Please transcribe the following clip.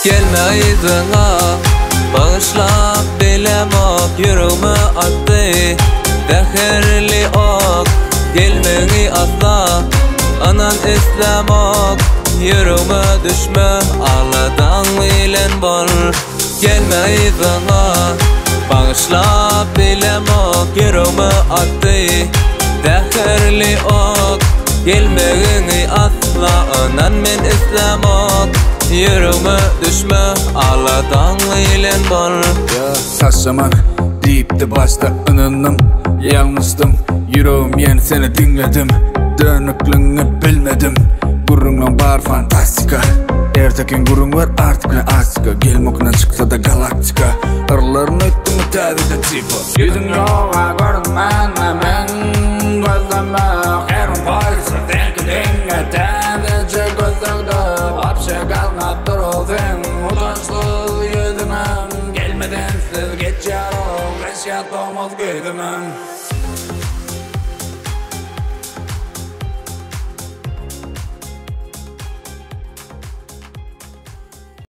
Gelme yzyňa Bagyşlap bilemok Ýüregime atdy Zäherli ok Gelmegiňi asla Ynan islämok Ýüregime düşme Aladaň bilen bol Gelme yzyňa Bagyşlap bilemok Ýüregime atdy Zäherli ok Gelmegiňi asla Ynan men islämok Ýüregime düşme Aladaň bilen bol. Taşlaman diýipdi başda ynandym Ýalňyşdym ýüregim ýene seni diňledim Dönükligiňi bilmedim Gürrüňleň bar fantastika Ertekiň gürrüň ber artyk ne astika Gelmokdan çyksada galaktika Yrlaryny ötdüňmi täzede tipa Ýüzüň ýoga görünmänme meň gözleme Heriň paýsy seňki deňňe Täzeje gözlegde Wapşe galňap dur ol seň Utançsyz ýüzüňem Gelme sensiz geçýär o Gyş ýa tomus güýzümem.